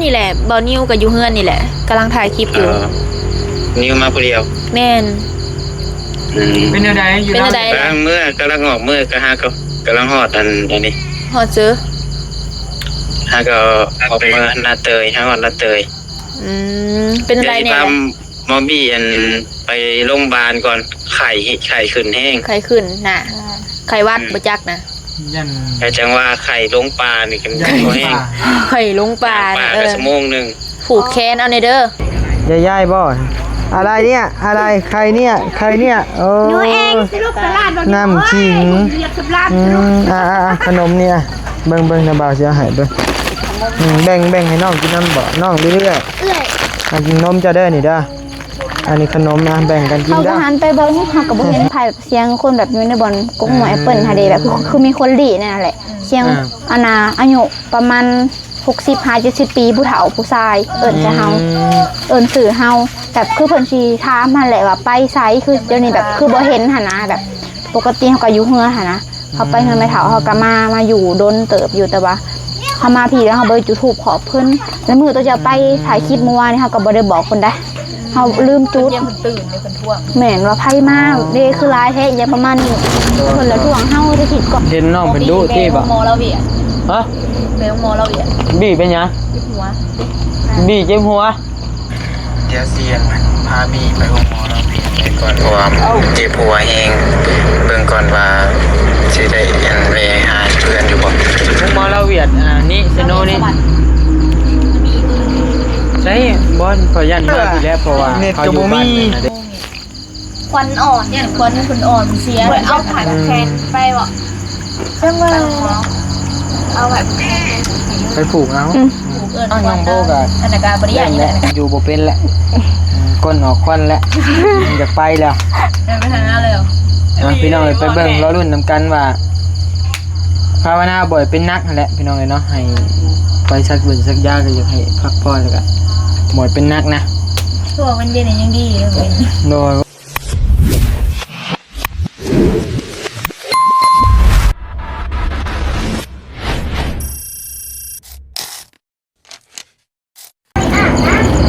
ນີ້ແຫຼະ ບ່າວນິວກໍຢູ່ເຮືອນນີ້ແຫຼະ ກຳລັງຖ່າຍຄລິບຢູ່. ເອີ ນິວມາຜູ້ດຽວ? ແມ່ນ. ອືມ ເປັນແນວໃດຢູ່ ເປັນແນວໃດ? ກຳລັງເມືອ ກຳລັງອອກເມືອ ກໍຫາກໍ ກຳລັງຮອດອັນ ອັນນີ້ ຮອດເຊີ ຫາກໍອອກເມືອນາເຕີຍ ຫາຮອດນາເຕີຍ. ອືມ ເປັນໃດແດ່? ໝໍບີອັນ ໄປໂຮງບານກ່ອນ ໄຂ້ ໄຂ້ຂຶ້ນແຮງ ໄຂ້ຂຶ້ນນະ ໄຂ້ຫວັດ ອືມ ບໍ່ຈັກນະ ຢ້ານ ແຕ່ຈັ່ງວ່າໄຂ້ລົງປ່ານີ້ກັນ ຢ້ານ ບໍ່ແຮງ ໄຂ້ລົງປ່າ ໄປປ່າ ເອີ ກໍຊົ່ວໂມງໜຶ່ງ ຜູກແຂນເອົາແດ່ເດີ. ຍາຍໆບໍ່? ອະໄລເນຍ? ອະໄລ? ໃຄເນຍ? ໃຄເນຍ? ໂອ້ ໜູເອງ ນ້ຳຂິງ ອືມ ອ່າໆໆ ຂະໜົມນີ້ ເບິ່ງໆ ນະ ບ່າວຊິເອົາໃຫ້ເບິ່ງ ອືມ ແບ່ງ ແບ່ງໃຫ້ນ້ອງກິນນຳບໍ່? ນ້ອງເລື້ອຍໆ ເອື້ອຍ ມາກິນນົມເຈົ້າເດີນີ້ເດີ. ອັນນີ້ຂະໜົມນະ ແບ່ງກັນກິນເດີ. ເຮົາກໍຫັນໄປເບິ່ງ ເຮົາກໍບໍ່ເຫັນໃຜ ແບບສຽງຄົນແບບຢູ່ໃນບ່ອນກົກໝວຍແອັບເປິ້ນຫັ້ນເດ ແບບຄື ຄືມີຄົນລີ້ແນວນັ້ນແຫຼະ ສຽງ ອ່າ ອັນນ່າ ອາຍຸປະມານຫົກສິບ ຫ້າ ເຈັດສິບປີ ຜູ້ເຖົ້າຜູ້ຊາຍ ເອີ້ນໃສ່ເຮົາ ອືມ ເອີ້ນຊື່ເຮົາ ແບບຄືເພິ່ນຊິຖາມຫັ້ນແຫຼະວ່າໄປໃສ ຄືດຽວນີ້ແບບຄືບໍ່ເຫັນຫັ້ນນະ ແບບ ປົກກະຕິເຮົາກໍຢູ່ເຮືອນຫັ້ນນະ ເຮົາໄປເຮືອນແມ່ເຖົ້າ ເຮົາກໍມາ ມາຢູ່ດົນເຕີບຢູ່ ແຕ່ວ່າເຮົາມາພີ້ແລ້ວເຮົາບໍ່ໄດ້ຈຸດທູບຂອບເພິ່ນ ແລ້ວມື້ໂຕເຈົ້າໄປຖ່າຍຄລິບມື້ວານນີ້ ເຮົາກໍບໍ່ໄດ້ບອກເພິ່ນໄດ໋ ເຮົາລືມຈຸດ. ເພິ່ນຢ້ານເພິ່ນຕື່ນເດ້ ເພິ່ນທ້ວງ. ແມ່ນວ່າໃຜມາເດ້ ຄືຫຼາຍແທ້ ຫຍັງປະມານນີ້ ເພິ່ນລະທ້ວງເຮົາແຕ່ທິດກ່ອນ. ເຫັນນ້ອງເພິ່ນດຸຕິບໍ່? ໝໍລາວຽກ ຮະ? ໄປໂຮງໝໍລາວຽກ. ບີເປັນຫຍັງ? ເຈັບຫົວ. ບີເຈັບຫົວ. ດຽວຊິພາບີໄປໂຮງໝໍລາວຽກໄປກ່ອນ ເພາະວ່າເຈັບຫົວແຮງ ເບິ່ງກ່ອນວ່າຊິໄດ້ອັນແວ່ຫາເພື່ອນຢູ່ບໍ່. ໂຮງໝໍລາວຽກ ອ່າ ນີ້ ເຊໂນນີ້ ໃສ? ບໍ່ ຂ້ອຍຢ້ານເມືອພີ້ແຫຼະ ເພາະວ່າເນັດກໍບໍ່ມີ. ຂວັນອ່ອນ ຢ້ານຂວັນເພິ່ນອ່ອນເສຍ ເອົາຜ້າແຂນໄປບໍ່? ຈັ່ງວ່າ ເອົາໄວ້ ໄປຜູກເອົາ ຜູກເອີ້ນ ນ້ອງໂບກໍ ອັນນັ້ນກໍບໍ່ໄດ້ຢ້ານຢູ່ແຫຼະ ຢູ່ບໍ່ເປັນແຫຼະ ອືມ ກົ້ນອອກຄວັນແຫຼະ ຢາກໄປແລ້ວ ໄປຫາແລ້ວ. ອ່ະ ພີ່ນ້ອງເອີຍ ໄປເບິ່ງລໍລຸ້ນນຳກັນວ່າ ພາວະນາບໍ່ໃຫ້ເປັນໜັກຫັ້ນແຫຼະ ພີ່ນ້ອງເອີຍເນາະ ໃຫ້ໄປສັກເບິ່ງສັກຢາ ກໍຢາກໃຫ້ພັກຜ່ອນ ແລ້ວກໍບໍ່ໃຫ້ເປັນໜັກນະ ຊ່ວງມັນເຢັນຍັງດີເລີຍ ໂດຍ.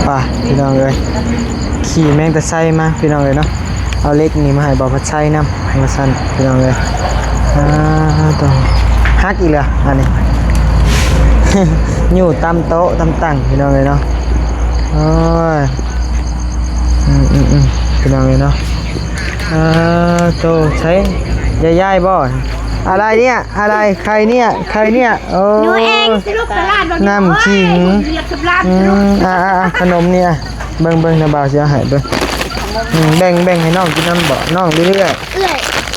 ໄປພີ່ນ້ອງເອີຍ ຂີ່ແມ່ນແຕ່ໄຊມາພີ່ນ້ອງເອີຍເນາະ ເອົາເຫຼັກນີ້ມາໃຫ້ບ່າວພັດໄຊນຳ ວ່າຊັ້ນພີ່ນ້ອງເອີຍ. ອ່າ ໂຕ ຫັກອີກແລ້ວອັນນີ້ ຢູ່ຕາມໂຕະຕາມຕັ່ງພີ່ນ້ອງເອີຍເນາະ ໂອ້ຍ. ອືມໆໆ ພີ່ນ້ອງເອີຍເນາະ ອ່າ ໂຕ ໃສ ຍາຍໆບໍ່? ອະໄລເນຍ? ອະໄລ? ໃຄເນຍ? ໃຄເນຍ? ໂອ້ ໜູເອງ ນ້ຳຂິງ ອືມ ອ່າໆໆ ຂະໜົມນີ້ ເບິ່ງໆ ນະ ບ່າວຊິເອົາໃຫ້ເບິ່ງ ອືມ ແບ່ງ ແບ່ງໃຫ້ນ້ອງກິນນຳບໍ່? ນ້ອງເລື້ອຍໆ ເອື້ອຍ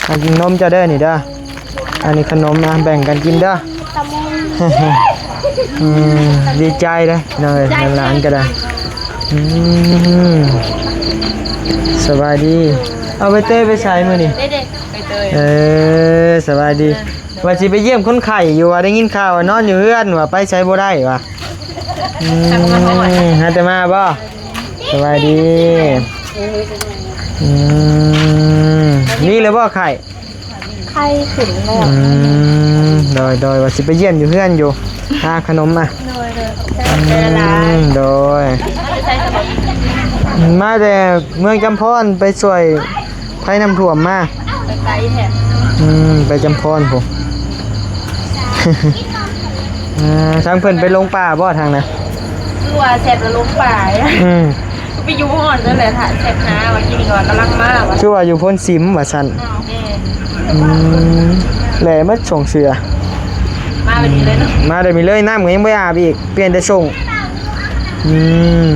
ມາກິນນົມເຈົ້າເດີນີ້ເດີ. ອັນນີ້ຂະໜົມນະ ແບ່ງກັນກິນເດີ. ອືມ ດີໃຈເດ້ພີ່ນ້ອງເອີຍ ຫຼານໆກໍໄດ້. ອືມ ສະບາຍດີ. ເອົາ ໃບເຕີຍໄປໃສມື້ນີ້? ເອີ ສະບາຍດີ. ວ່າຊິໄປຢ້ຽມຄົນໄຂ້ຢູ່ ວ່າໄດ້ຍິນຂ່າວວ່ານອນຢູ່ເຮືອນ ວ່າໄປໃສບໍ່ໄດ້ວ່າ. ອືມ ຫາແຕ່ມາບໍ່? ສະບາຍດີ. ອືມ ດີແລ້ວບໍ່ໄຂ້? ໄຂ້ຂຶ້ນແລ້ວ. ອືມ ໂດຍໆ ວ່າຊິໄປຢ້ຽມຢູ່ເຮືອນຢູ່ ຫາຂະໜົມມາ. ໂດຍໆ ຂອບໃຈຫຼາຍ. ອືມ ໂດຍ ມາແຕ່ເມືອງຈຳພອນ ໄປຊ່ວຍໄພນ້ຳຖ້ວມມາ. ໄປໄກແທ້. ອືມ ໄປຈຳພອນພຸ້ນ. ອ່າ ທາງເພິ່ນໄປລົງປ່າບໍ່ທາງນັ້ນ? ຄືວ່າແຊບລະລົງປ່າ. ອືມ ໄປຢູ່ບ່ອນນັ້ນແຫຼະ ຖ້າແຊບຫາວ່າກິນກໍວ່າກຳລັງມາວ່າ ຄືວ່າຢູ່ໂພນສິມວ່າຊັ້ນ. ແມ່ນ. ອືມ ແຫຼະໝົດສົ່ງເສືອ ມາແບບນີ້ເລີຍເນາະ ມາແບບນີ້ເລີຍ ນ້ຳກໍຍັງບໍ່ອາບອີກ ປ່ຽນແຕ່ສົ່ງ. ອືມ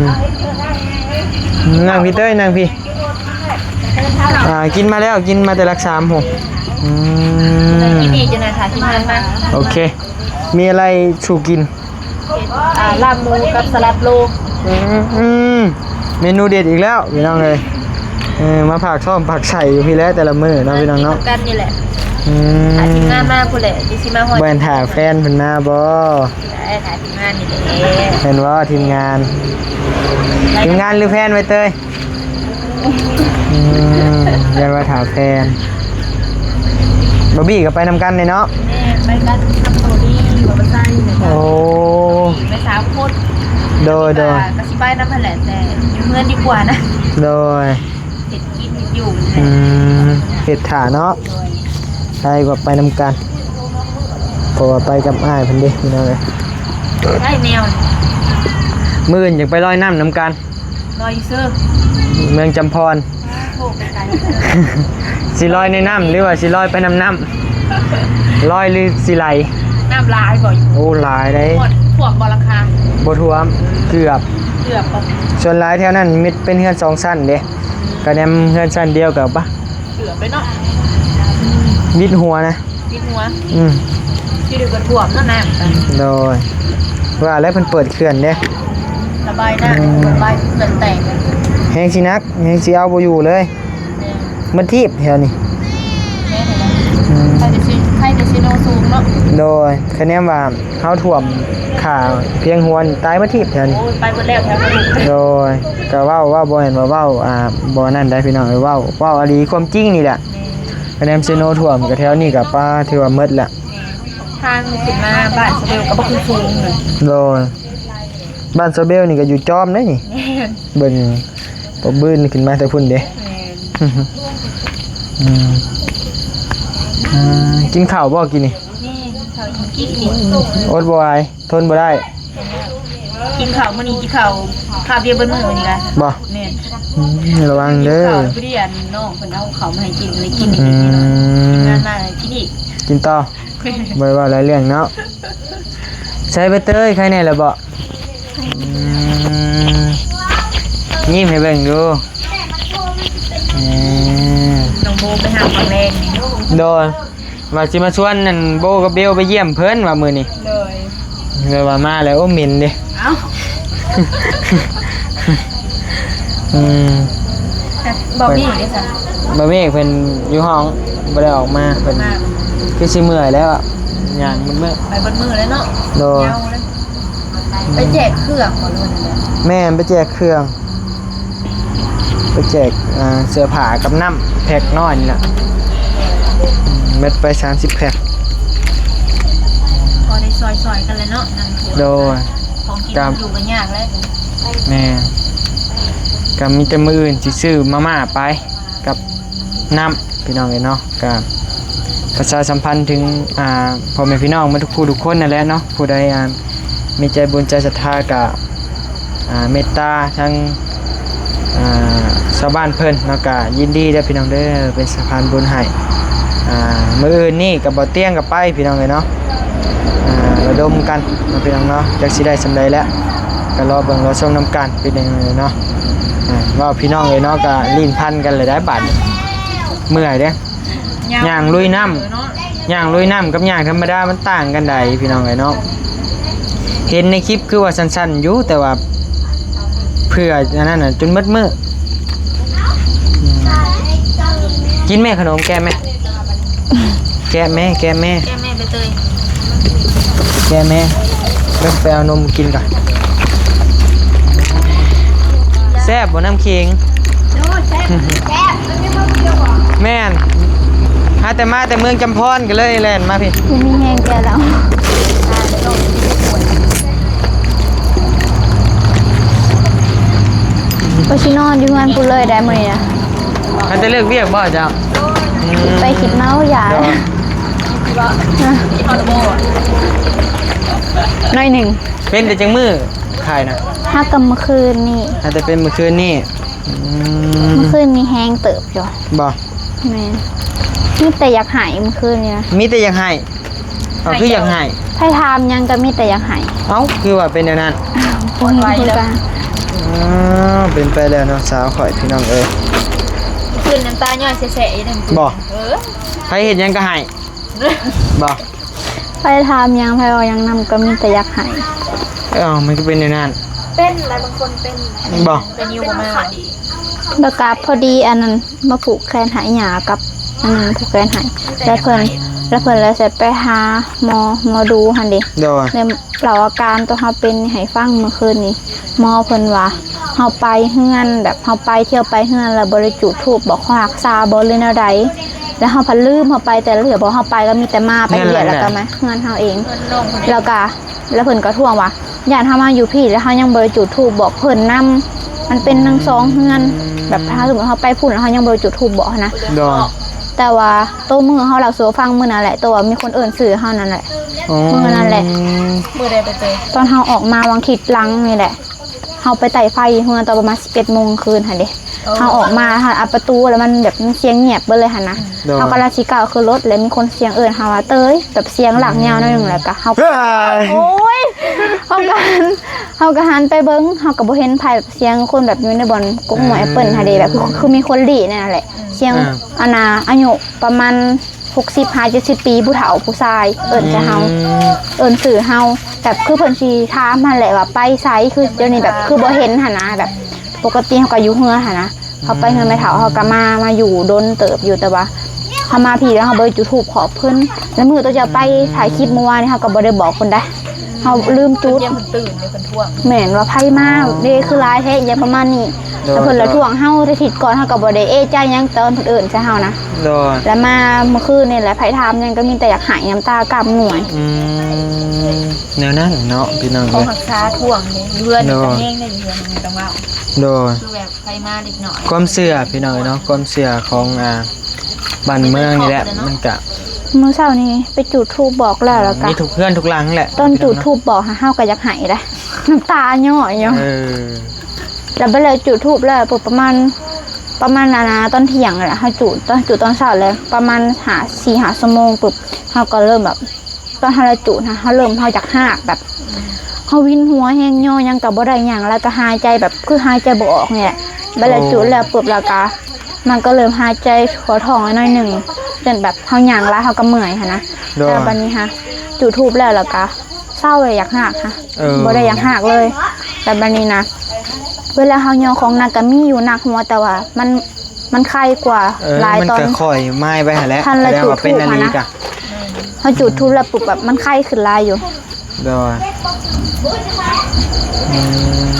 ນັ່ງພີ້ເຕີຍ ນັ່ງພີ້. ອ່າ ກິນມາແລ້ວ ກິນມາແຕ່ຫຼັກສາມພຸ້ນ. ອືມ ດີໆ ເຈົ້ານາຍ ຖ້າທີມງານມາ. ໂອເຄ ມີອະໄລສູ່ກິນ? ອ່າ ລາບໝູກັບສະຫຼັດໂລ. ອືມ ເມນູເດັດອີກແລ້ວພີ່ນ້ອງເອີຍ. ເອີ ມາຝາກທ້ອງຝາກໄສ້ຢູ່ພີ້ແຫຼະແຕ່ລະມື້ເນາະ ພີ່ນ້ອງເນາະ. ກິນນຳກັນນີ້ແຫຼະ. ອືມ ຖ້າທີມງານມາພຸ້ນແຫຼະ ຊິ ຊິມາຮອດ. ບໍ່ແມ່ນຖ້າແຟນເພິ່ນມາບໍ່? ໄດ້ ຖ້າທີມງານນີ້ແຫຼະ. ແມ່ນບໍ່ ທີມງານ? ທີມງານຫຼືແຟນ ໃບເຕີຍ? ອືມ ຢ້ານວ່າຖ້າແຟນ. ບາບີກໍໄປນຳກັນເດ້ເນາະ? ແມ່ນ ໄປກັນກັບໂຕດີ ບໍ່ໄປໃສ. ໂອ້ ໄປສາມຄົນ. ໂດຍ ໂດຍ ກໍຊິໄປນຳຫັ້ນແຫຼະ ແຕ່ຢູ່ເຮືອນດີກວ່ານະ ໂດຍ ເຮັດກິນເຮັດຢູ່ນີ້ແຫຼະ ອືມ ເຮັດຖ້າເນາະ ໂດຍ ໄປກໍໄປນຳກັນ ເພາະວ່າໄປກັບອ້າຍເພິ່ນເດ້ ພີ່ນ້ອງເອີຍ ໄດ້ແນວ ມື້ອື່ນຢາກໄປລອຍນ້ຳນຳກັນ ລອຍຢູ່ເຊີ ເມືອງຈຳພອນ ໂອ້ ໄປໄກ ຊິລອຍໃນນ້ຳ ຫຼືວ່າຊິລອຍໄປນຳນ້ຳ ລອຍ ຫຼືຊິໄຫຼ ນ້ຳຫຼາຍບໍ່ຢູ່ ໂອ້ ຫຼາຍເດ້ ຖ້ວມ ຖ້ວມບໍ່ຫຼັງຄາ ບໍ່ຖ້ວມ ເກືອບ ເກືອບບໍ່ ສ່ວນຫຼາຍແຖວນັ້ນມີເປັນເຮືອນສອງຊັ້ນເດ້ ກະແນມເຮືອນຊັ້ນດຽວກໍປະ ເກືອບເລີຍເນາະ ມິດຫົວນະ ມິດຫົວ ອືມ ຢູ່ດີກໍຖ້ວມເນາະນ້ຳ ໂດຍ ວ່າແລ້ວເພິ່ນເປີດເຂື່ອນເດ້ ລະບາຍນ້ຳ ອືມ ລະບາຍເຂື່ອນແຕກ ແຮງຊິໜັກ ແຮງຊິເອົາບໍ່ຢູ່ເລີຍ ແມ່ນ ມັນທີບແຖວນີ້ ແມ່ນແຫຼະ ອືມ ໃຜແຕ່ຊິ ໃຜແຕ່ຊິໂນສູງເນາະ ໂດຍ ຄະແນນວ່າ ເຮົາຖ້ວມຂ້າພຽງຫົວນີ້ຕາຍໝົດທີບແຖວນີ້ ໂອ້ຍ ໄປໝົດແລ້ວແຖວນັ້ນ ໂດຍ ກະເວົ້າ ເວົ້າບໍ່ແມ່ນວ່າເວົ້າ ອ່າ ບໍ່ນັ້ນໃດພີ່ນ້ອງເອີຍ ເວົ້າ ເວົ້າອີ່ຫຼີຄວາມຈິງນີ້ແຫຼະ ແມ່ນ ຄະແນນເຊໂນຖ້ວມກະແຖວນີ້ກະ ປາ ຖືວ່າໝົດແລ້ວ ແມ່ນ ທາງຂຶ້ນມາບ້ານສະເບວກະບໍ່ຂຶ້ນສູງເລີຍ ໂດຍ ບ້ານສະເບວນີ້ກະຢູ່ຈອມເດ້ນີ້ ແມ່ນ ເບິ່ງ ບໍ່ບືນຂຶ້ນມາແຕ່ພຸ້ນເດ້ ແມ່ນ ອືມ ອືມ ກິນເຂົ້າບໍ່ກິນນີ້? ແມ່ນ ເຂົ້າກິນ ກິນນີ້ ອົດບໍ່ໄຫວ ທົນບໍ່ໄດ້ ກິນເຂົ້າມື້ນີ້ກິນເຂົ້າຄາບດຽວເບິດມື້ນີ້ກະ ບໍ່ ແມ່ນ ອືມ ລະວັງເດີ ກິນເຂົ້າ ພໍດີອັນນ້ອງເພິ່ນເອົາເຂົ້າມາໃຫ້ກິນ ເລີຍກິນ ອືມ ກິນງານມາກິນອີກ ກິນຕໍ່ ບໍ່ໄດ້ເວົ້າຫຼາຍເລື່ອງເນາະ ໃສໃບເຕີຍ ໄຄແນ່ລະບໍ່? ອືມ ຍິ້ມໃຫ້ເບິ່ງດູ ເອີ ນ້ອງໂບໄປຫາໝາກແລງນີ້ ໂດຍ ວ່າຊິມາຊວນອັນໂບກັບເບວໄປຢ້ຽມເພິ່ນວ່າມື້ນີ້ ໂດຍ ເລີຍວ່າມາແລ້ວ ໂອ້ ເໝັນເດ້ ເອົ້າ ອືມ ບໍ່ມີເດ້ຊະ ບໍ່ມີ ເພິ່ນຢູ່ຫ້ອງ ບໍ່ໄດ້ອອກມາ ເພິ່ນ ມາ ຄືຊິເມື່ອຍແລ້ວ ຍ່າງເບິດມື້ ໄປເບິດມື້ແລ້ວເນາະ ໂດຍ ຍາວເລີຍ ໄປແຈກເຄື່ອງບໍ່ ຫຼືວ່າແນວໃດ? ແມ່ນ ໄປແຈກເຄື່ອງ ໄປແຈກ ອ່າ ເສື້ອຜ້າກັບນ້ຳ ແພັກນ້ອຍນີ້ລະ ອືມ ໝົດໄປສາມສິບແພັກ ພໍໄດ້ຊ່ອຍໆກັນແຫຼະເນາະ ນ້ຳຖ້ວມ ໂດຍ ຂອງກິນ ກະ ມັນຢູ່ກະຍາກແຫຼະ ແມ່ນ ກະມີແຕ່ມື້ອື່ນຊິຊື້ມາມ່າໄປ ກັບນ້ຳ ພີ່ນ້ອງເອີຍເນາະ ກະປະຊາສຳພັນເຖິງ ອ່າ ພໍ່ແມ່ພີ່ນ້ອງໝົດທຸກຜູ້ທຸກຄົນນັ້ນແຫຼະເນາະ ຜູ້ໃດ ອ່າ ມີໃຈບຸນໃຈສັດທາກະ ອ່າ ເມດຕາທາງ ອ່າ ຊາວບ້ານເພິ່ນເນາະ ກະຍິນດີເດີພີ່ນ້ອງເດີ ເປັນສະພານບຸນໃຫ້ ອ່າ ມື້ອື່ນນີ້ກະບໍ່ຕຽງກະໄປພີ່ນ້ອງເອີຍເນາະ ອ່າ ລະດົມກັນເນາະພີ່ນ້ອງເນາະ ຈັກຊິໄດ້ສ່ຳໃດແລ້ວ ກະລໍເບິ່ງລໍຊົມນຳກັນພີ່ນ້ອງເອີຍເນາະ ອ່າ ເວົ້າພີ່ນ້ອງເອີຍເນາະ ກະລີ້ນພັນກັນເລີຍໄດ໋ບາດນີ້ ເມື່ອຍເດ້ ຍ່າງ ຍ່າງລຸຍນ້ຳ ເນາະ ຍ່າງລຸຍນ້ຳກັບຍ່າງທຳມະດາມັນຕ່າງກັນໃດ໋ພີ່ນ້ອງເອີຍເນາະ ເຫັນໃນຄລິບຄືວ່າສັ້ນໆຢູ່ ແຕ່ວ່າເພື່ອອັນນັ້ນນະ ຈົນໝົດມື້ ກິນແມ່ຂະໜົມ ແກະແມ່ ແກະແມ່ ແກະແມ່ ແກະແມ່ ແກະແມ່ ເບິ່ງໄປເອົານົມກິນກ່ອນ ແຊບບໍ່ນ້ຳເຄັງ? ໂອ້ ແຊບ ແຊບ ມັນມີຄົນດຽວບໍ່? ແມ່ນ ຫາແຕ່ມາແຕ່ເມືອງຈຳພອນກໍເລີຍແລ່ນມາພີ້ ບໍ່ມີແຮງແກ່ແລ້ວ ໄປຊິນອນຢູ່ເຮືອນພຸ້ນເລີຍໄດ໋ມື້ນີ້ນະ ຫາແຕ່ເລີກວຽກບໍ່ເຈົ້າ? ອືມ ໄປຄິດເມົາຢາ ໂດຍ ໜ້ອຍໜຶ່ງ ເປັນແຕ່ຈັກມື້ຂາຍນະ? ຫາກະມື້ຄືນນີ້ ຫາແຕ່ເປັນມື້ຄືນນີ້ ອືມ ມື້ຄືນນີ້ແຮງເຕີບຢູ່ ບໍ່? ແມ່ນ ມີແຕ່ຢາກໄຫ້ມື້ຄືນນີ້ນະ ມີແຕ່ຢາກໄຫ້ ເອົາ ຄືຢາກໄຫ້ ໃຜຖາມຫຍັງກະມີແຕ່ຢາກໄຫ້ ເອົ້າ ຄືວ່າເປັນແນວນັ້ນ ບໍ່ຮູ້ຄືກັນ ອໍ ເປັນໄປແລ້ວເນາະ ສາວຂ້ອຍ ພີ່ນ້ອງເອີຍ ຄືນນ້ຳຕາຍ້ອຍແຊະໆຢູ່ນັ້ນ ບໍ່? ເອີ ໃຜເຮັດຫຍັງກະໄຫ້ ບໍ່? ໃຜຖາມຫຍັງ ໃຜເວົ້າຫຍັງນຳ ກໍມີແຕ່ຢາກໃຫ້ ເອົ້າ ມັນກໍເປັນແນວນັ້ນ ເປັນແຫຼະ ບາງຄົນເປັນ ບໍ່? ເປັນຢູ່ບໍ່ແມ່ນ ແລ້ວກໍພໍດີອັນນັ້ນ ມາຜູກແຂນໃຫ້ ຍ່າກັບອັນນັ້ນຜູກແຂນໃຫ້ ແລ້ວເພິ່ນ ແລ້ວເພິ່ນລະແຊດໄປຫາໝໍ ໝໍດູຫັ້ນເດ ໂດຍ ແລ້ວເລົ່າອາການຕົວເຮົາເປັນໃຫ້ຟັງມື້ຄືນນີ້ ໝໍເພິ່ນວ່າ ເຮົາໄປເຮືອນ ແບບເຮົາໄປ ທ່ຽວໄປເຮືອນ ແລ້ວບໍ່ໄດ້ຈູດທູບບອກຄວາມຮັກສາບໍ່ ຫຼືແນວໃດ ແລ້ວເຮົາພັດລືມ ເຮົາໄປແຕ່ລະເທື່ອ ເພາະເຮົາໄປກໍມີແຕ່ມາໄປວຽກ ແລ້ວກໍມາເຮືອນເຮົາເອງ ແລ້ວກໍ ແລ້ວເພິ່ນກໍທ້ວງວ່າ ຢ້ານເຮົາມາຢູ່ພີ້ແລ້ວເຮົາຍັງບໍ່ໄດ້ຈູດທູບບອກເພິ່ນນຳ ມັນເປັນທັງສອງເຮືອນ ແບບຖ້າສົມມຸດເຮົາໄປພຸ້ນແລ້ວເຮົາຍັງບໍ່ໄດ້ຈູດທູບບອກຫັ້ນນະ ໂດຍ ແຕ່ວ່າໂຕມື້ເຮົາເລົ່າສູ່ຟັງມື້ນັ້ນແຫຼະ ໂຕວ່າມີຄົນເອີ້ນຊື່ເຮົານັ້ນແຫຼະ ອໍ ມື້ນັ້ນແຫຼະ ມື້ໃດໄປເຈີ? ຕອນເຮົາອອກມາຫວ່າງທິດຫຼັງນີ້ແຫຼະ ເຮົາໄປໄຕ້ໄຟເຮືອນຕອນປະມານສິບເອັດໂມງຄືນຫັ້ນເດ້ ເຮົາອອກມາ ເຮົາອັດປະຕູແລ້ວມັນແບບມັນສຽງງຽບເບິດເລີຍຫັ້ນນະ ໂດຍ ເຮົາກຳລັງຊິກ້າວຂຶ້ນລົດ ແລ້ວມີຄົນສຽງເອີ້ນເຮົາວ່າ ເຕີຍ ແບບສຽງລາກຍາວໜ້ອຍໜຶ່ງ ແລ້ວກະເຮົາ ໂອ້ຍ ເຮົາກະຫັນ ເຮົາກະຫັນໄປເບິ່ງ ເຮົາກະບໍ່ເຫັນໃຜ ແບບສຽງຄົນແບບຢູ່ໃນບ່ອນກົກໝວກແອັບເປິ້ນຫັ້ນເດ້ ແບບຄື ຄືມີຄົນລີ້ແນວນັ້ນແຫຼະ ສຽງ ອ່າ ອັນນ່າ ອາຍຸປະມານຫົກສິບຫາເຈັດສິບປີ ຜູ້ເຖົ້າຜູ້ຊາຍ ເອີ້ນໃສ່ເຮົາ ເອີ້ນຊື່ເຮົາ ແບບຄືເພິ່ນຊິຖາມຫັ້ນແຫຼະວ່າໄປໃສ ຄືດຽວນີ້ແບບຄືບໍ່ເຫັນຫັ້ນນະ ແບບປົກກະຕິເຮົາກະຢູ່ເຮືອຫັ້ນນະ ເຮົາໄປເຮືອນແມ່ເຖົ້າ ເຮົາກະມາ ມາຢູ່ດົນເຕີບຢູ່ ແຕ່ວ່າເຮົາມາພີ້ແລ້ວເຮົາບໍ່ໄດ້ຈູດທູບຂອບເພິ່ນ ແລ້ວມື້ໂຕເຈົ້າໄປຖ່າຍຄລິບມື້ວານນີ້ ເຮົາກະບໍ່ໄດ້ບອກເພິ່ນໃດ ເຮົາລືມຈູດ ຢ້ານເພິ່ນຕື່ນ ແມ່ນວ່າໃຜມາເດ້ ຄືຫຼາຍແທ້ ຫຍັງປະມານນີ້ ໂດຍ ແລ້ວເພິ່ນລະທ້ວງເຮົາ ແຕ່ທິດກ່ອນເຮົາກະບໍ່ໄດ້ເອະໃຈຫຍັງຕອນເພິ່ນເອີ້ນໃສ່ເຮົານະ ໂດຍ ແລ້ວມາມື້ຄືນນີ້ແຫຼະ ໃຜຖາມຫຍັງກະມີແຕ່ຢາກໄຫ້ ນ້ຳຕາກ້ຳງວຍ ອືມ ແນວນັ້ນເນາະພີ່ນ້ອງ ເອີຍ ເຂົາຮັກສາທ້ວງເດ້ ຢູ່ເຮືອນນີ້ກະແຮງເດ້ ຢູ່ເຮືອນນີ້ຕ້ອງເວົ້າ ໂດຍ ຄືແບບໃຜມາເດັກນ້ອຍ ຄວາມເຊື່ອພີ່ນ້ອງເອີຍເນາະ ຄວາມເຊື່ອຂອງ ອ່າ ບ້ານເມືອງນີ້ແຫຼະ ມັນກະ ມື້ເຊົ້ານີ້ໄປຈູດທູບບອກແລ້ວ ແລ້ວກະ ມີທຸກເຮືອນທຸກຫຼັງແຫຼະ ຕອນຈູດທູບບອກຫາເຮົາກະຢາກໄຫ້ໄດ໋ ນ້ຳຕາຍ້ອຍຢູ່ ເອີ ແລ້ວບາດແລ້ວຈູດທູບແລ້ວປະມານ ປະມານ ອັນນ່າ ຕອນທ່ຽງແຫຼະ ເຮົາຈູດ ຕອນຈູດຕອນເຊົ້າແຫຼະ ປະມານຫ້າ ສີ່ຫ້າຊົ່ວໂມງປຶບ ເຮົາກະເລີ່ມແບບ ຕອນເຮົາລະຈູດຫັ້ນ ເຮົາເລີ່ມ ເຮົາຢາກຮາກ ແບບເຮົາວິນຫົວແຮງ ຍໍຫຍັງກະບໍ່ໄດ້ຫຍັງ ແລ້ວກະຫາຍໃຈແບບຄືຫາຍໃຈບໍ່ອອກນີ້ແຫຼະ ບາດແລ້ວຈູດແລ້ວປຶບ ແລ້ວກະມັນກະເລີ່ມຫາຍໃຈທົ່ວທ້ອງໜ້ອຍໜຶ່ງ ຈົນແບບເຮົາຍ່າງຫຼາຍເຮົາກະເມື່ອຍຫັ້ນນະ ແລ້ວບາດນີ້ຫາ ຈູດທູບແລ້ວ ແລ້ວກະເຊົາ ຢາກຮາກຫັ້ນ ເອີ ບໍ່ໄດ້ຢາກຮາກເລີຍ ແລ້ວບາດນີ້ນະ ເວລາເຮົາຍໍຂອງໜັກກະມີຢູ່ໜັກຫົວ ແຕ່ວ່າມັນ ມັນໄຄກວ່າ ເອີ ຫຼາຍ ມັນກະຄ່ອຍມາຍໄປຫັ້ນແຫຼະ ຄັນລະຈູດທູບຫັ້ນນະ ເຮົາຈູດທູບແລ້ວປຸບແບບມັນໄຄຂຶ້ນຫຼາຍຢູ່ ໂດຍ ອືມ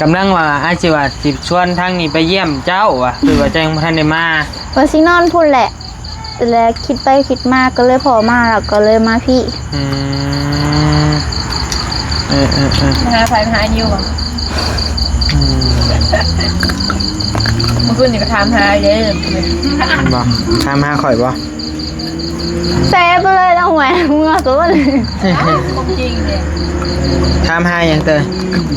ກຳລັງວ່າອາດຊິວ່າຊິຊວນທາງນີ້ໄປຢ້ຽມເຈົ້າວ່າ ຄືວ່າເຈົ້າຍັງບໍ່ທັນໄດ້ມາ ວ່າຊິນອນພຸ້ນແຫຼະ ແລະຄິດໄປຄິດມາກະເລີຍພໍ້ມາ ແລ້ວກະເລີຍມາພີ້ ອືມ ເອີໆໆ ມາຫາໃຜ ມາຫານິວບໍ? ອືມ ມື້ຄືນນີ້ກະຖາມຫາເດ້ ແມ່ນບໍ່? ຖາມຫາຂ້ອຍບໍ່? ແຊບໄປເລີຍລະ ຫວຍ ເມືອໂຕນີ້ ຂອງຈິງເດ້ ຖາມຫາຫຍັງເຕີຍ?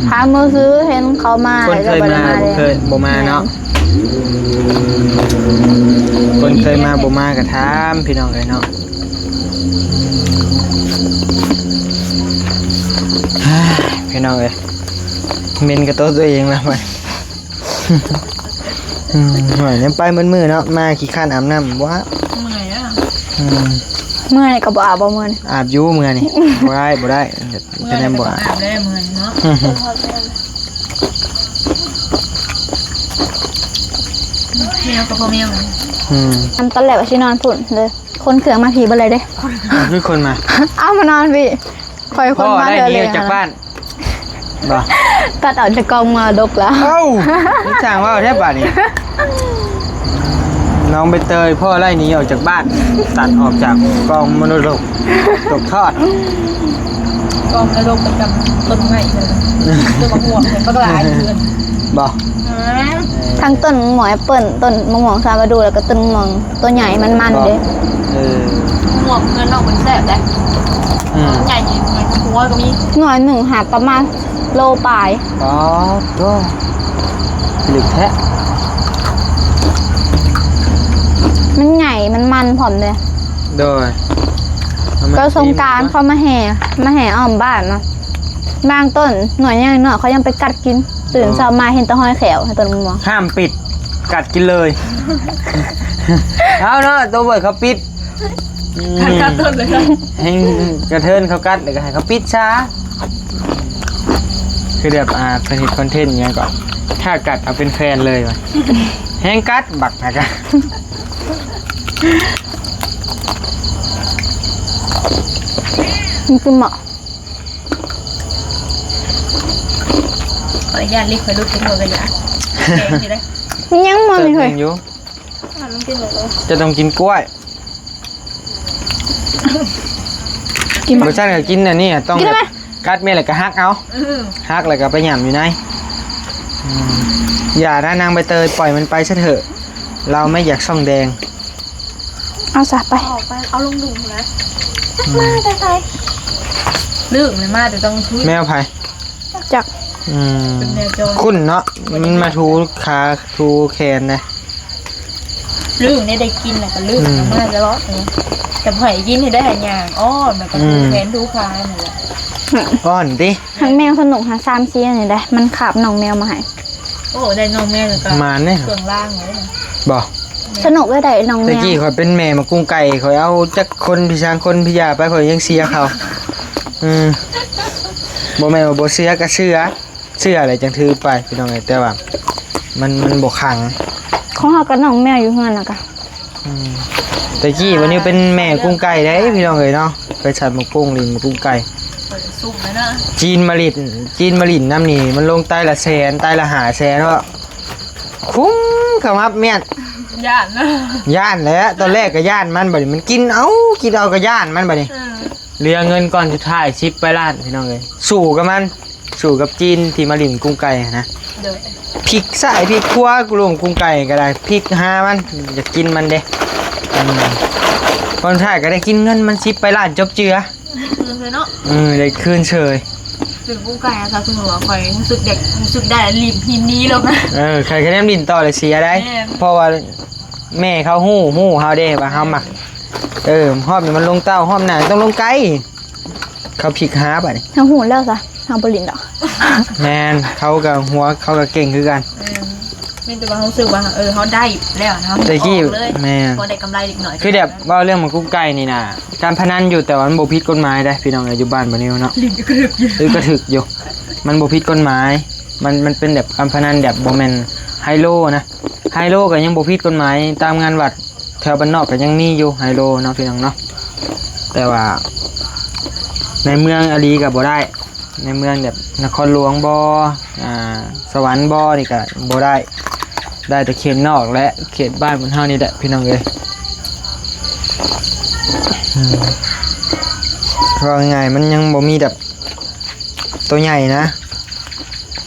ຖາມມື້ຄືເຫັນເຂົາມາ ຄົນເຄີຍມາ ບໍ່ເຄີຍ ບໍ່ມາເນາະ ຄົນເຄີຍມາບໍ່ມາກະຖາມ ພີ່ນ້ອງເອີຍເນາະ ພີ່ນ້ອງເອີຍ ເໝັນກະໂຕໂຕເອງລະ ອືມ ໂອ້ຍ ຍັງໄປໝົດມື້ເນາະ ມາຂີ້ຄ້ານອາບນ້ຳ ບໍ່ ເມື່ອຍອະ ອືມ ເມື່ອຍກະບໍ່ອາບບໍ່ມື້ນີ້ ອາບຢູ່ເມື່ອນີ້ ບໍ່ໄດ້ ບໍ່ໄດ້ ເມື່ອຍກະຕ້ອງອາບແລ້ວ ເມື່ອຍເນາະ ແມວກະພໍແມວ ອືມ ຕອນແລກວ່າຊິນອນພຸ້ນເດີ ຂົນເຄື່ອງມາພີ້ເບິດເລີຍເດ້ ຄືຄົນມາ ເອົາມານອນພີ້ ຂ້ອຍຂົນມາເທື່ອເລີຍ ຕັດອອກຈາກກອງມໍລະດົກລະ ເອົ້າ ຊ່າງເວົ້າແທ້ບາດນີ້ ນ້ອງໃບເຕີຍ ພໍ່ໄລ່ໜີອອກຈາກບ້ານ ຕັດອອກຈາກກອງມໍລະດົກ ຕົກທອດ ກອງມໍລະດົກປະຈຳຕົ້ນໄມ້ເລີຍ ຕົ້ນໝາກມ່ວງເພິ່ນບັກຫຼາຍເກີນ ບໍ່ ທັງຕົ້ນໝາກມ່ວງແອັບເປິ້ນ ຕົ້ນໝາກມ່ວງສາມລະດູ ແລ້ວກະຕົ້ນໝາກມ່ວງໂຕໃຫຍ່ມັນໆເດ້ ເອີ ໝາກມ່ວງເຮືອນນ້ອງເພິ່ນແຊບເດ້ ອືມ ໃຫຍ່ນີ້ຫົວກະມີ ໜ່ວຍໜຶ່ງຫາປະມານໂລປາຍ ອໍ ໂທ້ ເລັກແທ້ ມັນໃຫຍ່ ມັນມັນພ້ອມເດ້ ໂດຍ ຕອນສົງການເຂົາມາແຫ່ ມາແຫ່ອ້ອມບ້ານນະ ບາງຕົ້ນໜ່ວຍຍັງນ້ອຍ ເຂົາຍັງໄປກັດກິນ ຕື່ນເຊົ້າມາເຫັນແຕ່ຮອຍແຂ້ວໃນຕົ້ນໝາກມ່ວງ ຫ້າມປິດ ກັດກິນເລີຍ ເອົາເນາະ ໂຕເບີດເຂົາປິດ ອືມ ກັດຕົ້ນເລີຍ ໃຫ້ກະເທີນເຂົາກັດ ແລ້ວກະໃຫ້ເຂົາປິດຊະ ຄືແບບ ອ່າ ເພິ່ນເຮັດຄອນເທັນອີ່ຫຍັງກະ ຖ້າກັດເອົາເປັນແຟນເລີຍວ່າ ແຮງກັດບັກຫັ້ນກະ ກິນບໍ່? ຂໍອະນຸຍາດ ລິບຂ້ອຍຫຼຸດ ກິນບໍ່ກະຢາ ແຂງຊິໄດ໋ ຍັງບໍ່ນີ້ເຮີ້ຍ ເຈົ້າຕ້ອງກິນກ້ວຍ ກິນບໍ່? ບໍ່ຊັ້ນກະກິນອັນນີ້ ຕ້ອງ ກິນໄດ້ໄໝ? ກັດແມ່ນແລ້ວກໍຫັກເອົາ ເອີ ຫັກແລ້ວກໍໄປຫຍ້ຳຢູ່ໃນ ອືມ ຢ່ານະນາງໃບເຕີຍ ປ່ອຍມັນໄປຊະເຖາະ ລາວໄມ່ຢາກສ່ອງແດງ ເອົາຊະ ໄປ ອອກໄປ ເອົາລົງດຸນພຸ້ນນະ ອືມ ມາແຕ່ໃສ ລຶ້ງເລີຍ ມາແຕ່ຕອນຄືນ ແມວໃຜ? ຈັກ ອືມ ເປັນແມວຈອນ ຄຸ້ນເນາະ ມັນມາຖູຂາຖູແຂນນະ ລຶ້ງນີ້ໄດ້ກິນແລ້ວກໍລຶ້ງ ອືມ ມາຕະຫຼອດເລີຍ ແຕ່ບໍ່ໃຫ້ກິນໃຫ້ໄດ້ຫາຫຍັງ ອ້ອມແລ້ວກໍ ອືມ ຖູແຂນຖູຂານັ້ນແຫຼະ ອ້ອນຕິ ຫາກແມວສະໜຸກຫາ ສາມສີ່ອັນນີ້ໄດ໋ ມັນຄາບນ້ອງແມວມາໃຫ້ ໂອ້ ໄດ້ນ້ອງແມວແລ້ວກໍ ໝານເດ້ ເຄື່ອງລາງເລີຍນະ ບໍ່ ສະໜຸກເລີຍໄດ້ນ້ອງແມວ ແຕ່ກີ້ຂ້ອຍເປັນແມ່ໝາກກຸ້ງໄກ່ ຂ້ອຍເອົາຈັກຄົນພິສັງຄົນພິຢາໄປ ຂ້ອຍຍັງເຊຍເຂົາ ອືມ ບໍ່ແມ່ນວ່າບໍ່ເຊຍ ກໍເຊຍ ເຊຍແລ້ວຈັ່ງຖືໄປ ພີ່ນ້ອງເອີຍ ແຕ່ວ່າມັນ ມັນບໍ່ຂັງ ຂອງເຮົາກັບນ້ອງແມວຢູ່ເຮືອນນະກະ ອືມ ແຕ່ກີ້ວັນນີ້ເປັນແມ່ກຸ້ງໄກ່ເດ້ ພີ່ນ້ອງເອີຍເນາະ ໄປສັນໝາກກຸ້ງ ຫຼິ້ນໝາກກຸ້ງໄກ່ ເປີດຊຸມແລ້ວເນາະ ຈີນມາຫຼິ້ນ ຈີນມາຫຼິ້ນນຳນີ້ ມັນລົງໄຕລະແສນ ໄຕລະຫ້າແສນເນາະ ຄຸ້ມຂະໝັບແມ່ນ ຢ້ານເນາະ ຢ້ານແຫຼະ ຕອນແລກກໍຢ້ານມັນ ບັດນີ້ມັນກິນເອົາ ກິນເອົາກໍຢ້ານມັນບັດນີ້ ເອີ ເຫຼືອເງິນກ້ອນສຸດທ້າຍ ສິບປາຍລ້ານ ພີ່ນ້ອງເອີຍ ສູ້ກັບມັນ ສູ້ກັບຈີນທີ່ມາຫຼິ້ນກຸ້ງໄກ່ຫັ້ນນະ ໂດຍ ພິກຊ້າຍພິກຂວາ ກຸລຸງກຸ້ງໄກ່ກໍໄດ້ ພິກຫາມັນ ຢາກກິນມັນເດ້ ອືມ ຕອນທ້າຍກໍໄດ້ກິນເງິນມັນສິບປາຍລ້ານ ຈົບເຈືອ ຄືນເລີຍເນາະ ເອີ ໄດ້ຄືນເສີຍ ເປັນກຸ້ງໄກ່ອະ ຖ້າສົມມຸດວ່າຂ້ອຍຮູ້ສຶກແບບ ຮູ້ສຶກໄດ້ ລີບ ຮີບໜີໂລດນະ ເອີ ໃຜກໍແນມຫຼິ້ນຕໍ່ແລ້ວເສຍໄດ໋ ແມ່ນ ເພາະວ່າແມ່ເຂົາຮູ້ ຮູ້ເຮົາເດ້ວ່າເຮົາມັກ ເອີ ຮອບນີ້ມັນລົງເຕົ້າ ຮອບໜ້າຕ້ອງລົງໄກ ເຂົາພິກຫາບາດນີ້ ເຮົາຮູ້ແລ້ວຊະ ເຮົາບໍ່ຫຼິ້ນດອກ ແມ່ນ ເຂົາກໍຫົວ ເຂົາກໍເກັ່ງຄືກັນ ແມ່ນ ມີແຕ່ວ່າຮູ້ສຶກວ່າ ເອີ ເຮົາໄດ້ແລ້ວ ເຮົາ ແຕ່ກີ້ ອອກເລີຍ ແມ່ນ ພໍໄດ້ກຳໄລເລັກນ້ອຍ ຄືແບບເວົ້າເລື່ອງໝາກກຸ້ງໄກ່ນີ້ນະ ການພະນັນຢູ່ ແຕ່ວ່າມັນບໍ່ຜິດກົດໝາຍເດ້ ພີ່ນ້ອງເອີຍ ຢູ່ບ້ານບ່າວນິວເນາະ ຫຼິ້ນກະຖືກຢູ່ ເອີ ກະຖືກຢູ່ ມັນບໍ່ຜິດກົດໝາຍ ມັນ ມັນເປັນແບບການພະນັນແບບບໍ່ແມ່ນໄຮໂລນະ ໄຮໂລກໍຍັງບໍ່ຜິດກົດໝາຍ ຕາມງານວັດ ແຖວບ້ານນອກກໍຍັງມີຢູ່ໄຮໂລເນາະ ພີ່ນ້ອງເນາະ ແຕ່ວ່າໃນເມືອງອີ່ຫຼີກໍບໍ່ໄດ້ ໃນເມືອງແບບນະຄອນຫຼວງບໍ ອ່າ ສະຫວັນບໍນີ້ກໍບໍ່ໄດ້ ໄດ້ແຕ່ເຂດນອກ ແລະ ເຂດບ້ານພວກເຮົານີ້ແຫຼະ ພີ່ນ້ອງເອີຍ ອືມ ເວົ້າງ່າຍໆ ມັນຍັງບໍ່ມີແບບໂຕໃຫຍ່ນະ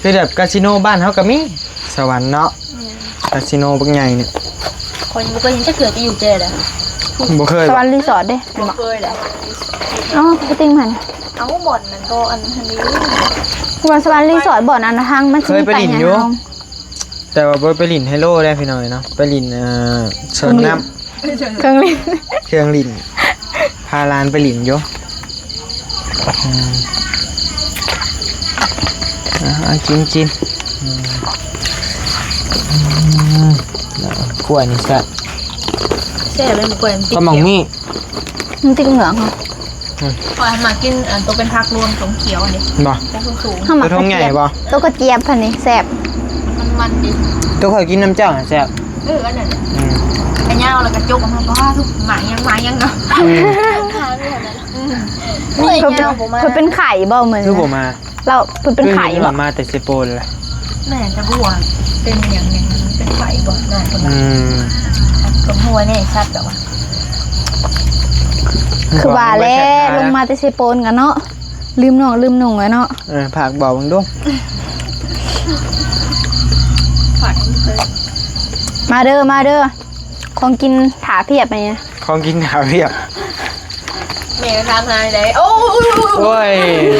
ຄືແບບກາສິໂນບ້ານເຮົາກໍມີ ສະຫວັນເນາະ ແມ່ນ ກາສິໂນບັກໃຫຍ່ນີ້ ຂ້ອຍຍັງບໍ່ເຄີຍເຫັນຈັກເທື່ອ ໄປຢູ່ແຕ່ໃດ ບໍ່ເຄີຍ ສະຫວັນຣີສອດເດ້ ບໍ່ເຄີຍເດ້ ອໍ ໄປຕິງມັນ ເອົາ ບ່ອນນັ້ນກໍອັນຫັ້ນນີ້ ສະຫວັນຣີສອດ ບ່ອນອັນທາງມັນຊິມີໄປຫຍັງ ແຕ່ວ່າບໍ່ໄປຫຼິ້ນໄຮໂລໄດ໋ ພີ່ນ້ອງເອີຍເນາະ ໄປຫຼິ້ນ ເອີ ສວນນ້ຳ ເຄື່ອງຫຼິ້ນ ເຄື່ອງຫຼິ້ນ ພາຫຼານໄປຫຼິ້ນຢູ່ ອືມ ເອົາ ເອົາ ກິນ ກິນ ອືມ ອືມ ກ້ວຍນີ້ແຊບ ແຊບເລີຍ ກ້ວຍມັນຕິດ ກໍໝາກມີ້ ມັນຕິດເຫງືອກເຮົາ ອືມ ຂ້ອຍມັກກິນອັນໂຕເປັນຜັກລວມ ຖົງຂຽວນີ້ ບໍ່ ໂຕສູງໆ ເຮົາມັກ ໂຕຖົງໃຫຍ່ບໍ່ ໂຕກະຈຽບຫັ້ນນີ້ແຊບ ມັນໆ ດີ ໂຕຂ້ອຍກິນນຳເຈົ້າຫັ້ນແຊບ ເອີ ອັນນັ້ນແຫຼະ ອືມ ກະຍາວແລ້ວກະຈົກອອກມາ ບໍ່ວ່າທຸກໝາກຫຍັງ ໝາກຫຍັງເນາະ ອືມ ອືມ ຂ້ອຍ ຂ້ອຍເປັນໄຂ້ບໍ່ມື້ ຄືບໍ່ມາ ລາວເພິ່ນເປັນໄຂ້ບໍ່ ມາແຕ່ເຊໂປນແຫຼະ ແມ່ນ ແຕ່ບໍ່ຮູ້ວ່າເປັນຫຍັງແນ່ ເປັນໄຂ້ບໍ່ ນ້ອງເພິ່ນວ່າ ອືມ ກໍບໍ່ຮູ້ວ່າແນ່ຊັດດອກວ່າ ຄືວ່າແຫຼະ ລົງມາແຕ່ເຊໂປນກັນເນາະ ລືມນ້ອງລືມນຸ່ງແລ້ວເນາະ ເອີ ພາກເວົ້າເບິ່ງດູ ມາເດີ ມາເດີ ຂອງກິນຖ້າພຽບອັນນີ້ນະ ຂອງກິນຖ້າພຽບ ແມ່ກໍຖາມຫາໄດ້ ໂອ້ຍ ໂອ້ຍ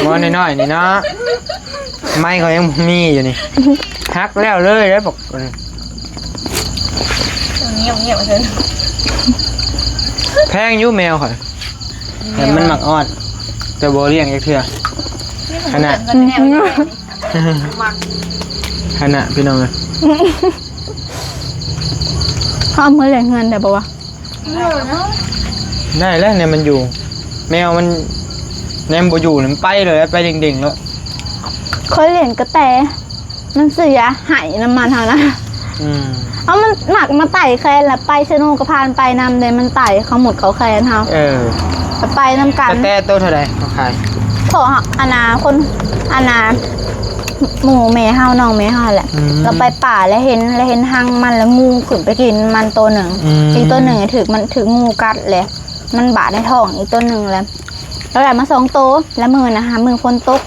ໝໍນ້ອຍໆ ນີ້ເນາະ ໄມ້ຂ້ອຍຍັງບໍ່ມີຢູ່ນີ້ ຫັກແລ້ວເລີຍເດ້ ບັກ ງຽບໆ ເຊີນ ແພງຢູ່ແມວຂ້ອຍ ແຕ່ມັນມັກອ້ອນ ແຕ່ບໍ່ລ້ຽງຈັກເທື່ອ ຂະໜາດ ມັກ ຂະໜາດ ພີ່ນ້ອງເອີຍ ເຮົາເອົາມາລ້ຽງເຮືອນໄດ້ບໍ່ວະ? ໄດ້ແລ້ວ ແນວມັນຢູ່ ແມວມັນ ແນວມັນບໍ່ຢູ່ນີ້ ມັນໄປເລີຍ ໄປເດ້ງໆ ໂລດ. ຂ້ອຍລ້ຽງກະແຕ ມັນເສຍໃຫ້ນ້ຳມັນເຮົານະ. ອືມ ເອົາ ມັນມັກມາໄຕ່ແຄນ ລະໄປເຊໂນກະຜ່ານໄປນຳເດ້ ມັນໄຕ່ເຂົ້າໝົດເຂົ້າແຄນເຮົາ. ເອີ ລະໄປນຳກັນ. ກະແຕໂຕເທົ່າໃດເຂົາຂາຍ? ເພາະອັນນ່າ ຄົນ ອັນນ່າ ໝູ່ແມ່ເຮົາ ນ້ອງແມ່ເຮົາຫັ້ນແຫຼະ. ອືມ ລະໄປປ່າ ລະເຫັນ ລະເຫັນຮັງມັນ ລະງູຂຶ້ນໄປກິນມັນໂຕໜຶ່ງ. ອືມ ອີກໂຕໜຶ່ງຖືກ ມັນຖືກງູກັດ ລະມັນບາດໃນທ້ອງອີກໂຕໜຶ່ງ ລະ ລາວໄດ້ມາສອງໂຕ ແລ້ວມື້ນະຫາ ມື້ຝົນຕົກ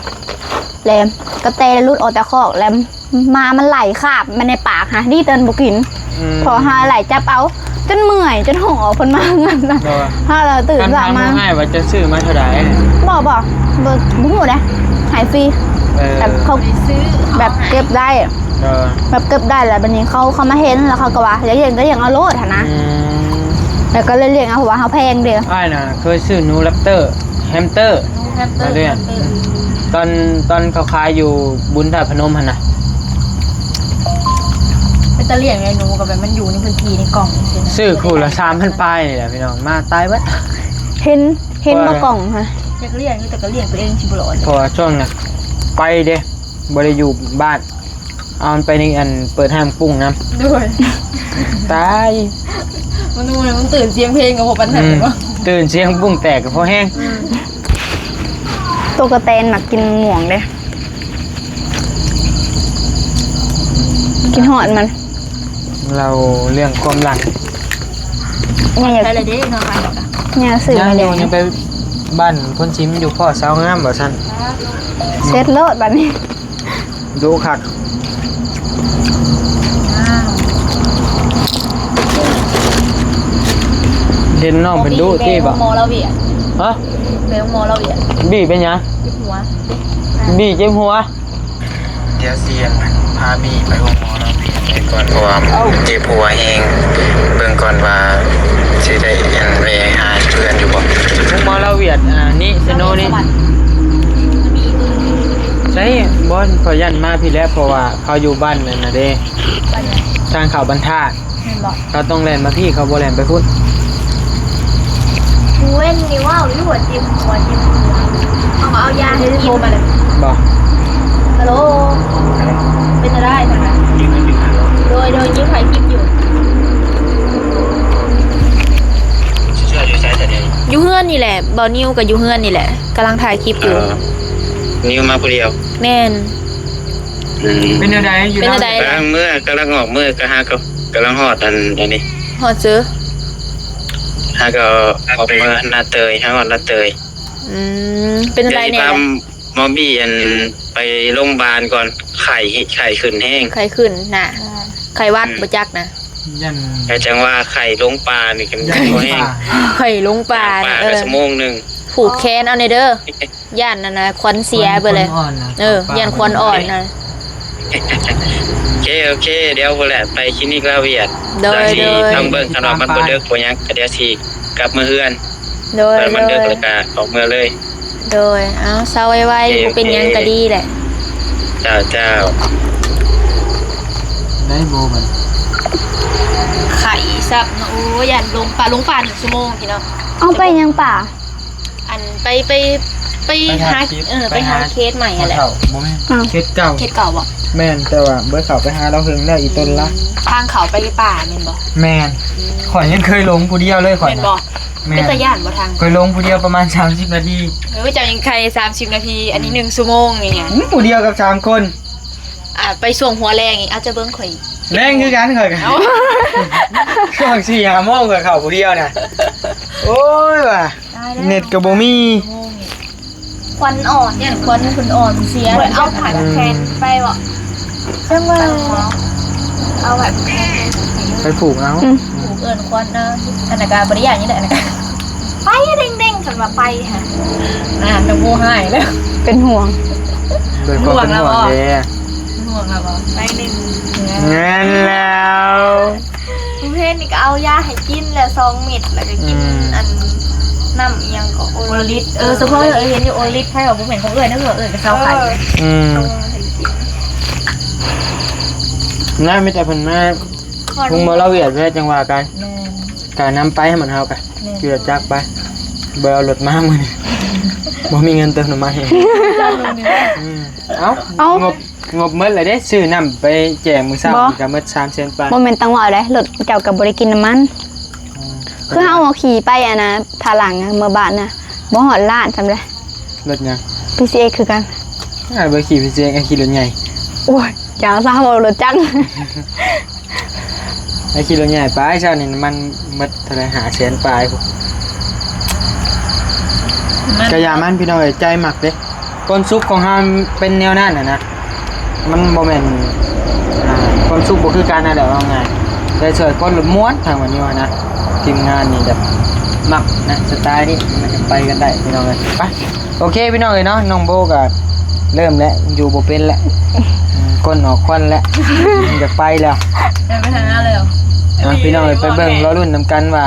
ແລ້ວກະແຕຫຼຸດອອກຈາກຄອກ ແລ້ວໝາມັນໄຫຼຄາບມາໃນປາກຫາ ດີແຕ່ມັນບໍ່ກິນ ອືມ ເພາະຫາໄຫຼຈັບເອົາ ຈົນເມື່ອຍ ຈົນຮ້ອງອອກເພິ່ນມາເຮືອນນະ ໂດຍ ຫາລະຕື່ນເຊົ້າມາ ຄັນຖາມເຮົາໃຫ້ວ່າຈະຊື້ມາເທົ່າໃດ? ບໍ່ ບໍ່ ບໍ່ ບໍ່ຮູ້ເດ້ ໃຫ້ຟຣີ ເອີ ແບບເຂົາ ບໍ່ໄດ້ຊື້ ແບບເກັບໄດ້ ໂດຍ ແບບເກັບໄດ້ ແລ້ວບັດນີ້ເຂົາ ເຂົາມາເຫັນ ແລ້ວເຂົາກໍວ່າ ຢາກລ້ຽງກໍລ້ຽງເອົາໂລດຫັ້ນນະ ອືມ ແລ້ວກໍເລີຍລ້ຽງເອົາ ເພາະວ່າເຮົາແພງເດ້. ອ້າຍນະເຄີຍຊື້ໜູແຣັບເຕີ ແຮມເຕີ ໜູແຮມເຕີ ຕອນ ຕອນເຂົາຂາຍຢູ່ບຸນທາດພະນົມຫັ້ນນະ ເປັນຕາລ້ຽງແຫຼະ ໜູກໍແບບມັນຢູ່ໃນພື້ນທີ່ໃນກ່ອງຊີ້ນະ ຊື້ຄູ່ລະສາມພັນປາຍນີ້ແຫຼະພີ່ນ້ອງ ໝາຕາຍເບິດ ເຫັນ ເຫັນບໍ່ກ່ອງຫັ້ນ ຢາກລ້ຽງຢູ່ ແຕ່ກໍລ້ຽງຕົວເອງຊິບໍ່ລອດ ເພາະວ່າຊ່ວງນັ້ນໄປເດ້ ບໍ່ໄດ້ຢູ່ບ້ານ ເອົາມັນໄປໃນອັນເປີດຮ້ານປຸ້ງນຳ ໂດຍ ຕາຍ ມັນ ມັນຕື່ນສຽງເພງກໍບໍ່ປານນັ້ນ ອືມ ເນາະ ຕື່ນສຽງປຸ້ງແຕກກໍພໍແຮງ ອືມ ໂຕກະແຕນມັກກິນມ່ວງເດ້ ກິນຮອດມັນ ເລົ່າເລື່ອງຄວາມຫຼັງ ຍັງຢາກ ໃສລະເດ້ເນາະ ຍັງຊື້ ຍັງຢູ່ ຍັງໄປບ້ານໂພນຊິມຢູ່ ພໍ້ສາວງາມວ່າຊັ້ນ ເສັດໂລດບັດນີ້. ດຸຄັກ ເຫັນນ້ອງເພິ່ນດຸຕິບໍ່? ໝໍລາວຽດ ຮະ? ໄປໂຮງໝໍລາວຽດ ບີເປັນຫຍັງ? ເຈັບຫົວ ບີເຈັບຫົວ ດຽວຊິພາບີໄປໂຮງໝໍລາວຽດກ່ອນ ເພາະວ່າເຈັບຫົວແຮງ ເບິ່ງກ່ອນວ່າຊິໄດ້ອັນແວ່ຫາເພື່ອນຢູ່ບໍ່? ໂຮງໝໍລາວຽດ ອ່າ ນີ້ ຊະໂນນີ້ ໃສ ບໍ່ ຂ້ອຍຢ້ານມາພີ້ແຫຼະ ເພາະວ່າເຂົາຢູ່ບ້ານນັ້ນນະເດ້ ທາງເຂົ້າບ້ານທາດ ແມ່ນບໍ່? ເຂົາຕ້ອງແລ່ນມາພີ້ ເຂົາບໍ່ແລ່ນໄປພຸ້ນ ເວັນນີ້ເວົ້າຢູ່ວ່າເຈັບຫົວ ເຈັບຫົວ ເຂົາກໍເອົາຢາໃຫ້ກິນ ໂທມາເລີຍ ບໍ່? ຮັລໂຫຼ ເປັນຈັ່ງໃດ? ໂດຍ ໂດຍ ຍິງຖ່າຍຄລິບຢູ່ ຢູ່ເຮືອນນີ້ແຫຼະ ບ່າວນິວກໍຢູ່ເຮືອນນີ້ແຫຼະ ກຳລັງຖ່າຍຄລິບຢູ່ ນິວມາຜູ້ດຽວ ແມ່ນ ອືມ ເປັນແນວໃດ ຢູ່ ເປັນແນວໃດ ກຳລັງເມືອ ກຳລັງອອກເມືອ ກໍຫາກໍກຳລັງຮອດອັນ ອັນນີ້ ຮອດເຊີ ຫາກໍອອກເມືອນາເຕີຍ ຫາຮອດນາເຕີຍ ອືມ ເປັນຈັ່ງໃດແດ່? ຫມອບີອັນ ໄປໂຮງບານກ່ອນ ໄຂ້ ໄຂ້ຂຶ້ນແຮງ ໄຂ້ຂຶ້ນນະ ອືມ ໄຂ້ຫວັດ ອືມ ບໍ່ຈັກນະ ຢ້ານ ແຕ່ຈັ່ງວ່າໄຂ້ລົງປ່ານີ້ກໍຍັງບໍ່ແຮງ ໄຂ້ລົງປ່າ ໄຂ້ລົງປ່າ ເອີ ກໍຊົ່ວໂມງໜຶ່ງ ຜູກແຂນເອົາແດ່ເດີ ຢ້ານນັ້ນນະ ຂວັນເສຍເບີດເລີຍ ຂວັນອ່ອນນະ ເອີ ຂວັນປ່າ ຢ້ານຂວັນອ່ອນນະ ໂອເຄ ໂອເຄ ດຽວພຸ້ນແຫຼະ ໄປຄລີນິກລາວຽດ ໂດຍ ໂດຍ ລອງເບິ່ງ ຄັນວ່າມັນບໍ່ເດິກບໍ່ຫຍັງ ກໍດຽວຊິກັບເມືອເຮືອນ ໂດຍ ຄັນມັນເດິກແລ້ວກໍອອກເມືອເລີຍ ໂດຍ ເອົາ ເຊົາໄວໆ ໂອເຄ ບໍ່ເປັນຫຍັງກໍດີແຫຼະ ເຈົ້າ ເຈົ້າ ໄດ້ບໍ່ບັດ ໄຂ້ຊ້ຳເນາະ ໂອ້ຍ ຢ້ານລົງປ່າ ລົງປ່າໜຶ່ງຊົ່ວໂມງພີ່ນ້ອງ ເອົາ ໄປຫຍັງປ່າ? ອັນ ໄປ ໄປ ໄປ ໄປຫາ ຫາ ເອີ ໄປຫາ ໄປຫາເຄສໃໝ່ຫັ້ນແຫຼະ ບໍ່ແມ່ນ ອ້າວ ເຄສເກົ່າ ເຄສເກົ່າບໍ່? ແມ່ນ ແຕ່ວ່າບໍ່ໄດ້ເຂົ້າໄປຫາລາວເຫິງແລ້ວ ອີ່ຕົນລະ ອືມ ທາງເຂົ້າໄປໃນປ່າແມ່ນບໍ່? ແມ່ນ ອືມ ຂ້ອຍຍັງເຄີຍຫຼົງຜູ້ດຽວເລີຍຂ້ອຍນະ ແມ່ນບໍ່? ແມ່ນ ເປັນຕາຢ້ານບໍ່ທາງ? ຂ້ອຍຫຼົງຜູ້ດຽວປະມານສາມສິບນາທີ ເອີ ເຈົ້າຍັງໄຄສາມສິບນາທີ ອັນນີ້ໜຶ່ງຊົ່ວໂມງນີ້ ອືມ ຜູ້ດຽວກັບສາມຄົນ ອ່າ ໄປຊ່ວງຫົວແລງນີ້ ອາດຈະເບິ່ງຂ້ອຍ ແລງຄືກັນຂ້ອຍກໍ ເອົ້າ ຊ່ວງສີ່ຫ້າໂມງຂ້ອຍເຂົ້າຜູ້ດຽວນະ ໂອ້ຍວ່າ ຕາຍແລ້ວ ເນັດກໍບໍ່ມີ ຄວັນອ່ອນ ຢ້ານຄວັນເພິ່ນອ່ອນເສຍ ເອົາຜ້າແຜ່ນໄປບໍ່? ຈັ່ງວ່າ ເອົາແບບ ໄປຜູກເອົາ ອືມ ຜູກເອີ້ນຄວັນເນາະ ອັນນັ້ນກໍບໍ່ໄດ້ຢ້ານຫຍັງແຫຼະ ອັນນັ້ນກໍ ໄປເດ້ງໆ ຄັນວ່າໄປຫະ ນານ ນ້ອງໂມຮ້າຍແລ້ວ ເປັນຫ່ວງ ດ້ວຍຄວາມເປັນຫ່ວງເດ້ ເປັນຫ່ວງລາວບໍ່? ເປັນຫ່ວງລາວບໍ່? ໄປໜຶ່ງ ແມ່ນແລ້ວ ເພນນີ້ກໍເອົາຢາໃຫ້ກິນແລ້ວສອງເມັດ ແລ້ວກໍກິນ ອືມ ອັນ ນ້ຳອີ່ຫຍັງກໍໂອລິດ ໂອລິດ ເອີ ສະເພາະເອີ ເອີ ເຫັນຢູ່ໂອລິດ ໃຜວ່າບໍ່ແມ່ນຂອງເອື້ອຍນະ ເອີ ເອີ ກໍເຊົາໄຂ້ ເອີ ອືມ ນະ ມີແຕ່ເພິ່ນມາ ໂຮງໝໍລາວຽດແລ້ວຈັ່ງວ່າກັນ ແມ່ນ ກະນຳໄປໃຫ້ມັນເຮົາກະ ແມ່ນ ຂີ່ລົດຈັກໄປ ບໍ່ເອົາລົດມາມື້ນີ້ ບໍ່ມີເງິນເຕີມນ້ຳມັນ ອືມ ເອົ້າ ເອົ້າ ງົບ ງົບໝົດແລ້ວເດ້ ຊື້ນ້ຳໄປແຈກມື້ເຊົ້ານີ້ກະໝົດສາມແສນປາຍ ບໍ່ແມ່ນຕັງເວົ້າເດ້ ລົດເຈົ້າກະບໍ່ໄດ້ກິນນ້ຳມັນ ອືມ ຄືເຮົາຂີ່ໄປອັນນະ ທາງຫຼັງນະ ເມືອບ້ານນະ ບໍ່ຮອດລ້ານຊ້ຳເດ້ ລົດຫຍັງ? ພີຊີເອັກຄືກັນ ອ້າຍບໍ່ຂີ່ພີຊີເອັກ ອ້າຍຂີ່ລົດໃຫຍ່ ໂອ້ຍ ຢ່າຊະ ເວົ້າລົດຈັກ ໄປຂີ່ລົດໃຫຍ່ໄປ ເຊົ້ານີ້ນ້ຳມັນໝົດເທົ່າໃດ ຫ້າແສນປາຍພຸ້ນ ກະຢ່າມັນພີ່ນ້ອງເອີຍ ໃຈມັກເດ້. ຄວາມສຸກຂອງເຮົາເປັນແນວນັ້ນຫັ້ນນະ ມັນບໍ່ແມ່ນ ອ່າ ຄວາມສຸກບໍ່ຄືກັນຫັ້ນແຫຼະ ເວົ້າງ່າຍ. ແຕ່ຊ່ວຍຄົນລະມ່ວນທາງວັນນີ້ວ່ານະ ທີມງານນີ້ແບບມັກນະ ສະໄຕນີ້ ມັນຈະໄປກັນໄດ້ພີ່ນ້ອງເອີຍ. ໄປ ໂອເຄພີ່ນ້ອງເອີຍເນາະ ນ້ອງໂບກໍເລີ່ມແລ້ວ ຢູ່ບໍ່ເປັນແລ້ວ ອືມ ກົ້ນອອກຄວັນແລ້ວ ຢາກໄປແລ້ວ ຢາກໄປຫາແລ້ວ. ອ່ະ ພີ່ນ້ອງເອີຍ ໄປເບິ່ງລໍລຸ້ນນຳກັນວ່າ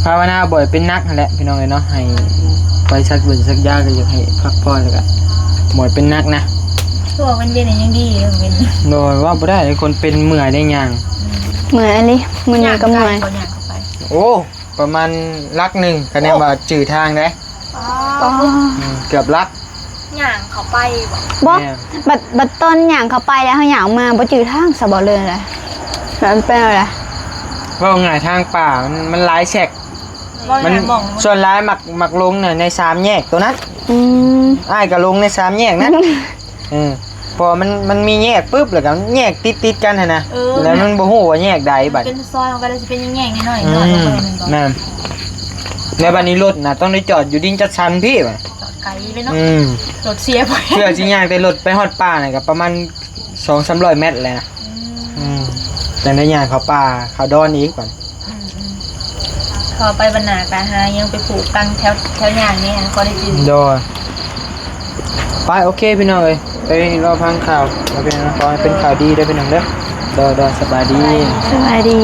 ພາວະນາບໍ່ໃຫ້ເປັນໜັກຫັ້ນແຫຼະພີ່ນ້ອງເອີຍເນາະ ໃຫ້ໄປສັກເບັນສັກຢາ ກໍຢາກໃຫ້ພັກຜ່ອນ ແລ້ວກໍບໍ່ໃຫ້ເປັນໜັກນະ. ຊ່ວງເວັນໆນີ້ຍັງດີຢູ່ ເວັນ ໂດຍ ເວົ້າບໍ່ໄດ້ ຄົນເປັນເມື່ອຍໄດ້ຍ່າງ ອືມ ເມື່ອຍອີ່ຫຼີ ມື້ນີ້ກໍເມື່ອຍ ຍ່າງໄກບໍ່ ຍ່າງເຂົ້າໄປ ໂອ້ ປະມານຫຼັກໜຶ່ງ ຄະແນນ ໂອ້ ວ່າຈື່ທາງເດ້. ອໍ ອືມ ເກືອບຫຼັກ ຍ່າງເຂົ້າໄປບໍ່? ບໍ່ ແມ່ນ ບັດ ບັດຕອນຍ່າງເຂົ້າໄປແລ້ວ ເຮົາຍ່າງອອກມາບໍ່ຈື່ທາງຊະບໍ່ ຫຼືໃດ? ມັນເປັນແນວໃດ? ເວົ້າງ່າຍ ທາງປ່າມັນ ມັນຫຼາຍແຊັກ ມັນ ສ່ວນຫຼາຍມັກ ມັກລົງໃນ ໃນສາມແຍກໂຕນັ້ນ. ອືມ ອ້າຍກໍລົງໃນສາມແຍກນັ້ນ. ເອີ ເພາະວ່າມັນ ມັນມີແຍກປຶບ ແລ້ວກໍແຍກຕິດໆກັນຫັ້ນນະ ເອີ ແລ້ວມັນບໍ່ຮູ້ວ່າແຍກໃດບັດ ມັນເປັນຊອຍ ມັນກໍເລີຍຊິເປັນແຍກນ້ອຍໆ ອືມ ເນາະ ແມ່ນ. ແລ້ວບັດນີ້ລົດນະ ຕ້ອງໄດ້ຈອດຢູ່ດິນຈັດສັນພີ້ບັດ ຈອດໄກເລີຍເນາະ. ອືມ ລົດເສຍໄປ ເພື່ອຊິຍ່າງແຕ່ລົດໄປຮອດປ່ານະ ກໍປະມານສອງສາມຮ້ອຍແມັດແຫຼະ. ອືມ ອືມ ຈັ່ງໄດ້ຍ່າງເຂົ້າປ່າເຂົ້າດອນອີກບັດ. ອືມໆ ເຂົ້າໄປບັດໜ້າກະຫາຫຍັງໄປປູກຕັ້ງແຖວ ແຖວຍ່າງນີ້ ພໍໄດ້ຈື່. ໂດຍ ໄປ ໂອເຄພີ່ນ້ອງເອີຍ ໄປລໍຟັງຂ່າວ ຂໍໃຫ້ເປັນຂ່າວດີເດີພີ່ນ້ອງເດີ. ໂດຍໆ ສະບາຍດີ ສະບາຍດີ.